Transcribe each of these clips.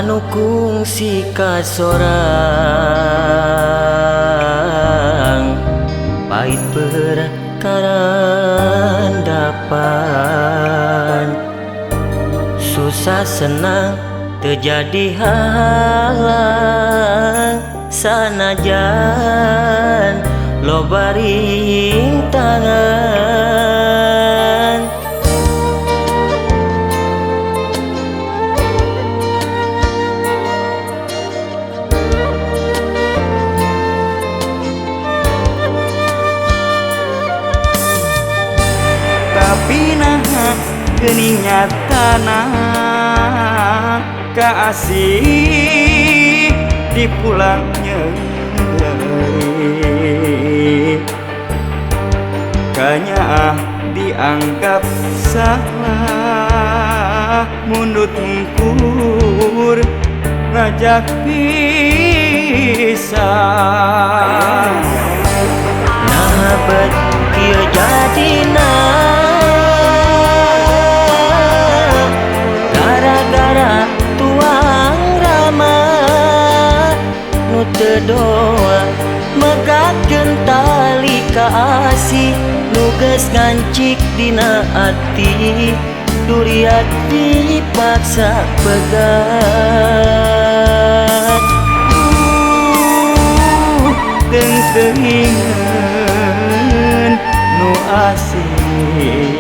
Anu kungsi kasorang pahit perkarandapan susah senang terjadi halang sanajan loba rintangan. Tapi naha geuning nyatana kaasih dipulang nyeri kanyaah dianggap salah mundut mungkur ngajak pisah. Naha bet kieu jadina gara-gara tuang rama nu teu doa megatkeun tali kaasih nu geus ngancik dina ati duriat dipaksa pegat. Teuing nu asih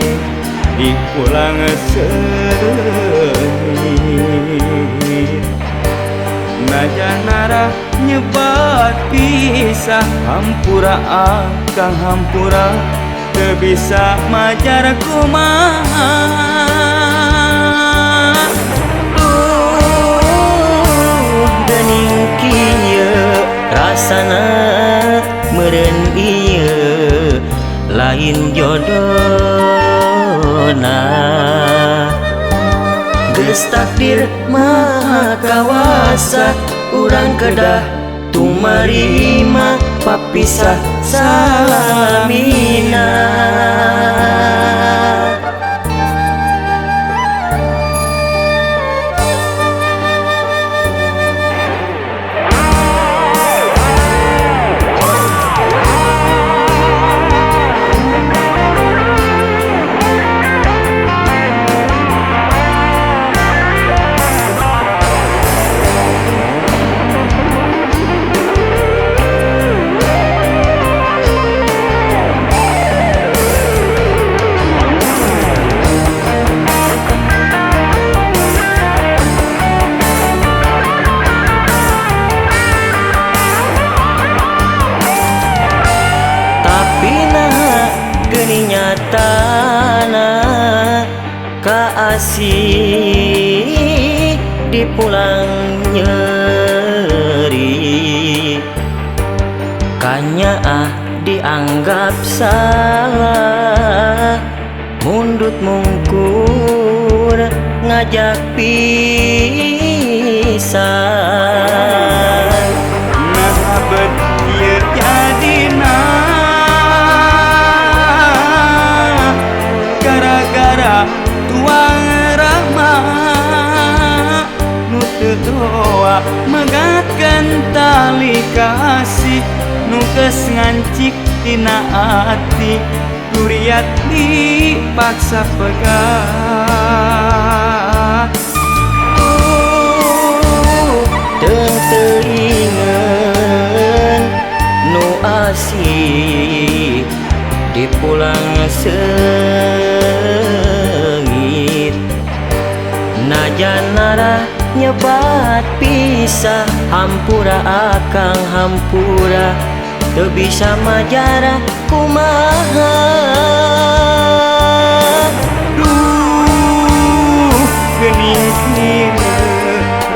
dipulang seungit najanara nyebat pisah hampura akang hampura teu bisa majar kumaha. Geuning kieu rasana meureun ieu lain jodona geus takdir maha kawasa urang kedah tumarima papisah salamina. Nyatana kaasih dipulang nyeri kanyaah dianggap salah mundut mungkur ngajak pisah. Naha bet ieu jadina gara-gara tuang rahma nu teu doa megatkeun tali kasih nu geus ngancik dina ati duriat dipaksa pegat. Teuingeun nu asih dipulang seungit najanara nyebat pisah hampura akang hampura teu bisa majara kumaha. Duh geuning kieu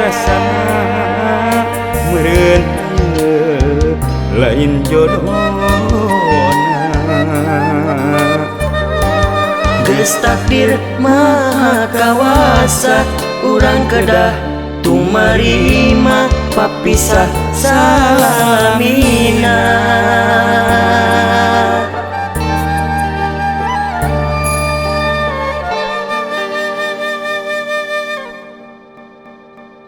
rasana meureun lain jodohna geus takdir maha kawasa urang kedah tumarima papisah salamina.